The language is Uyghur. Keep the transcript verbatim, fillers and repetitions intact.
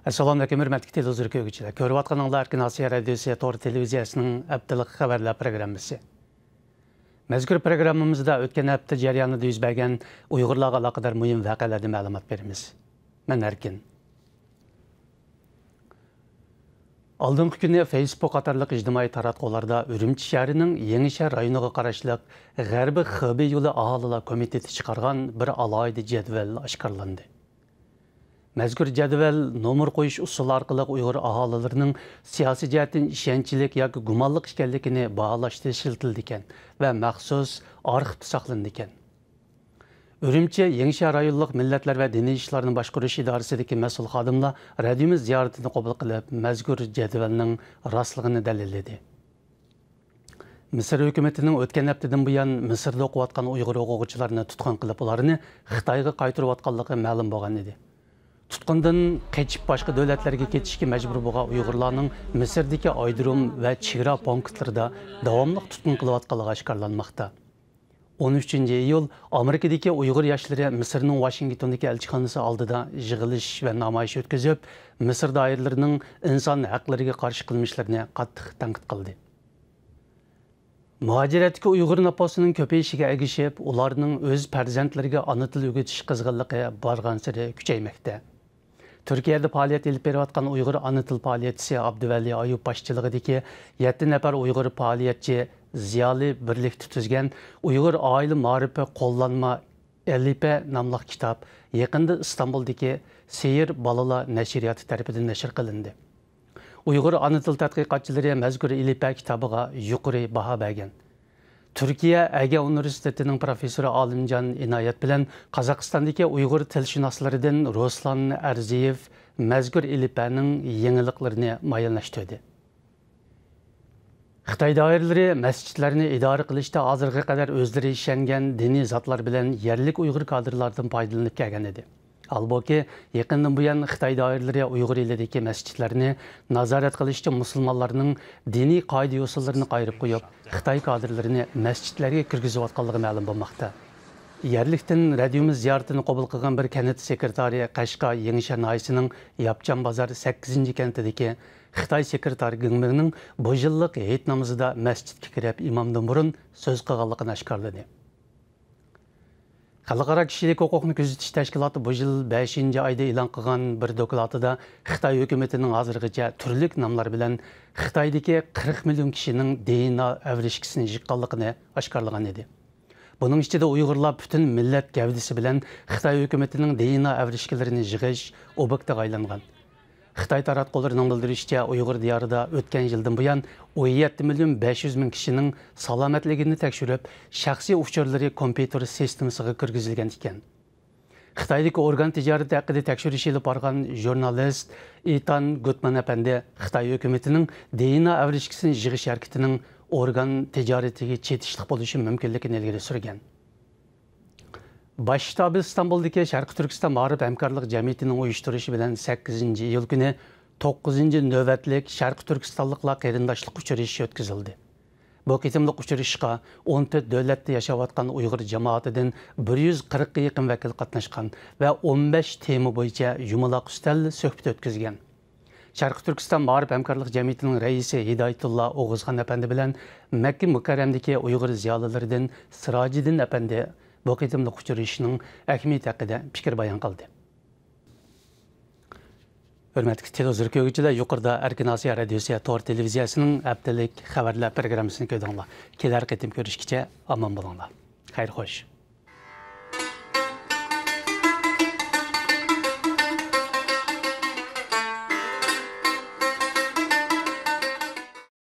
ئەسسالامۇئەلەيكۇم، ھۆرمەتلىك تېلېۋىزور كۆرگۈچىلەر. كۆرۈۋاتقىنىڭلار ئەركىن ئاسىيا رادىيوسى تور تېلېۋىزىيەسىنىڭ ھەپتىلىك خەۋەرلەر پروگراممىسى. مەزكۇر پروگراممىمىزدا ئۆتكەن ھەپتە جەريانىدا يۈز بەرگەن ئۇيغۇرلارغا ئالاقىدار مۇھىم ۋەقەلەردىن مەلۇمات بېرىمىز. مەن ئەركىن. ئالدىنقى كۈنى فېيسبۇك قاتارلىق ئىجتىمائىي تاراتقۇلاردا ئۈرۈمچى شەھىرىنىڭ يېڭىشەھەر رايونىغا قاراشلىق غەربىي خېبېي يولى ئاھالىلەر كومىتېتى چىقارغان بىر ئالاھىدە جەدۋەل ئاشكارىلاندى. مەزكۇر جەدۋەل نومۇر قويۇش ئۇسۇلى ئارقىلىق ئۇيغۇر ئاھالىلىرىنىڭ سىياسىي جەھەتتىن ئىشەنچلىك ياكى گۇمانلىق ئىكەنلىكىنى باھالاشتا ئىشلىتىلىدىكەن ۋە مەخسۇس ئارخىپتا ساقلىنىدىكەن. ئۈرۈمچى يېڭىشەھەر رايونلۇق مىللەتلەر ۋە دىنىي ئىشلارنى باشقۇرۇش ئىدارىسىدىكى مەسئۇل خادىملار رادىيومىز زىيارىتىنى قوبۇل قىلىپ، مەزكۇر جەدۋەلنىڭ راستلىقىنى دەلىللىدى. مىسىر ھۆكۈمىتىنىڭ ئۆتكەن ھەپتىدىن بۇيان مىسىردا ئوقۇۋاتقان ئۇيغۇر ئوقۇغۇچىلارنى تۇتقۇن قىلىپ، ئۇلارنى خىتايغا قايتۇرۇۋاتقانلىقى مەلۇم بولغان ئىدى. تۇتقۇندىن قېچىپ باشقا دۆلەتلەرگە كېتىشكە مەجبۇر بولغان ئۇيغۇرلارنىڭ مىسىردىكى ئايرودروم ۋە چېگرا پونكىتلىرىدا داۋاملىق تۇتقۇن قىلىۋاتقانلىقى ئاشكارىلانماقتا. ئون ئۈچىنچى ئىيۇل ئامېرىكىدىكى ئۇيغۇر ياشلىرى مىسىرنىڭ ۋاشىنگتوندىكى ئەلچىخانىسى ئالدىدا يىغىلىش ۋە نامايىش ئۆتكۈزۈپ، مىسىر دائىرىلىرىنىڭ ئىنسان ھەقلىرىگە قارشى قىلمىشلىرىنى قاتتىق تەنقىد قىلدى. مۇھاجىرەتتىكى ئۇيغۇر نوپۇسىنىڭ كۆپىيىشىگە ئەگىشىپ، ئۇلارنىڭ ئۆز پەرزەنتلىرىگە ئانا تىل ئۆگىتىش قىزغىنلىقى بارغانسېرى كۈچەيمەكتە. تۈركىيەدە پائالىيەت ئېلىپ بېرىۋاتقان ئۇيغۇر ئانا تىل پائالىيەتچىسى ئابدۇۋەلى ئايۇپ باشچىلىقىدىكى يەتتە نەپەر ئۇيغۇر پائالىيەتچى زىيالىي بىرلىكتە تۈزگەن ئۇيغۇر ئائىلە مائارىپى قوللانما ئەلىپە ناملىق كىتاب يېقىندا ئىستانبۇلدىكى سېيىر بالىلار نەشرىياتى تەرىپىدىن نەشر قىلىندى. ئۇيغۇر ئانا تىل تەتقىقاتچىلىرى مەزكۇر ئېلىپبە كىتابىغا يۇقىرى باھا بەرگەن. تۈركىيە ئەگە ئۇنىۋېرسىتېتىنىڭ پروفېسسورى ئالىمجان ئىنايەت بىلەن قازاقىستاندىكى ئۇيغۇر تىلشۇناسلىرىدىن رۇسلان ئەرزىيېۋ مەزكۇر ئېلىپبەنىڭ يېڭىلىقلىرىنى مۇئەييەنلەشتۈردى. خىتاي دائىرىلىرى مەسچىتلەرنى ئىدارە قىلىشتا ھازىرغا قەدەر ئۆزلىرى ئىشەنگەن دىنىي زاتلار بىلەن يەرلىك ئۇيغۇر كادىرلاردىن پايدىلىنىپ كەلگەن ئىدى. ھالبۇكى، يېقىندىن بۇيان خىتاي دائىرىلىرى ئۇيغۇر ئېلىدىكى مەسچىتلەرنى نازارەت قىلىشتا مۇسۇلمانلارنىڭ دىنىي قائىدە-يوسۇنلىرىنى قايرىپ قويۇپ، خىتاي كادىرلىرىنى مەسچىتلەرگە كىرگۈزۈۋاتقانلىقى مەلۇم بولماقتا. يەرلىكتىن رادىيومىز زىيارىتىنى قوبۇل قىلغان بىر كەنت سېكرېتارى قەشقەر يېڭىشەھەر ناھىيەسىنىڭ ياپچان بازار سەككىزىنچى كەنتىدىكى خىتاي سېكرېتارى گېڭ مىڭنىڭ بۇ يىللىق ھېيت نامىزىدا مەسچىتكە كىرىپ ئىمامدىن بۇرۇن سۆز قىلغانلىقىنى ئاشكارىلىدى. خەلقئارا كىشىلىك ھوقۇقنى كۆزىتىش تەشكىلاتى بۇ يىل بەشىنچى ئايدا ئېلان قىلغان بىر دوكلاتىدا خىتاي ھۆكۈمىتىنىڭ ھازىرغىچە تۈرلۈك ناملار بىلەن خىتايدىكى قىرىق مىليون كىشىنىڭ دېئېنئا ئەۋرىشكىسىنى يىغقانلىقىنى ئاشكارىلىغان ئىدى. بۇنىڭ ئىچىدە ئۇيغۇرلار پۈتۈن مىللەت گەۋدىسى بىلەن خىتاي ھۆكۈمىتىنىڭ دېئېنئا ئەۋرىشكىلىرىنى يىغىش ئوبيېكتىغا ئايلانغان. خىتاي تاراتقۇلىرىنىڭ بىلدۈرۈشىچە، ئۇيغۇر دىيارىدا ئۆتكەن يىلدىن بۇيان ئون يەتتە مىليون بەش يۈز مىڭ كىشىنىڭ سالامەتلىكىنى تەكشۈرۈپ، شەخسىي ئۇچۇرلىرى كومپيۇتېر سىستېمىسىغا كىرگۈزۈلگەن ئىكەن. خىتايدىكى ئورگان تىجارىتى ھەققىدە تەكشۈرۈش ئېلىپ بارغان ژۇرنالىست ئېتان گۇتمان ئەپەندى خىتاي ھۆكۈمىتىنىڭ دېئېنئا ئەۋرىشكىسىنى يىغىش ھەرىكىتىنىڭ ئورگان تىجارىتىگە چېتىشلىق بولۇشى مۇمكىنلىكىنى ئىلگىرى سۈرگەن. باش شتابى ئىستانبۇلدىكى شەرقىي تۈركىستان مائارىپ ھەمكارلىق جەمئىيىتىنىڭ ئۇيۇشتۇرۇشى بىلەن سەككىزىنچى ئىيۇل كۈنى توققۇزىنچى نۆۋەتلىك شەرقىي تۈركىستانلىقلار قېرىنداشلىق ئۇچرىشىشى ئۆتكۈزۈلدى. بۇ قېتىملىق ئۇچرىشىشقا ئون تۆت دۆلەتتە ياشاۋاتقان ئۇيغۇر جامائىتىدىن بىر يۈز قىرىققا يېقىن ۋەكىل قاتناشقان ۋە ئون بەش تېما بويىچە يۇمىلاق ئۈستەل سۆھبىتى ئۆتكۈزگەن. شەرقىي تۈركىستان مائارىپ ھەمكارلىق جەمئىيىتىنىڭ رەئىسى ھىدايەتۇللا ئوغۇزخان ئەپەندى بىلەن مەككە مۇكەررەمدىكى ئۇيغۇر زىيالىيلىرىدىن سىراجىدىن ئەپەندى بۇ قېتىملىق ئۇچرىشىشنىڭ ئەھمىيىتى ھەققىدە پىكىر بايان قىلدى. ھۆرمەتلىك تېلېۋىزور كۆرگۈچىلەر، يۇقىرىدا ئەركىن ئاسىيا رادىيوسى تور تېلېۋىزىيەسىنىڭ ھەپتىلىك خەۋەرلەر پروگراممىسىنى كۆردۈڭلار. كېلەر قېتىم كۆرۈشكىچە ئامان بولۇڭلار. خەير خوش.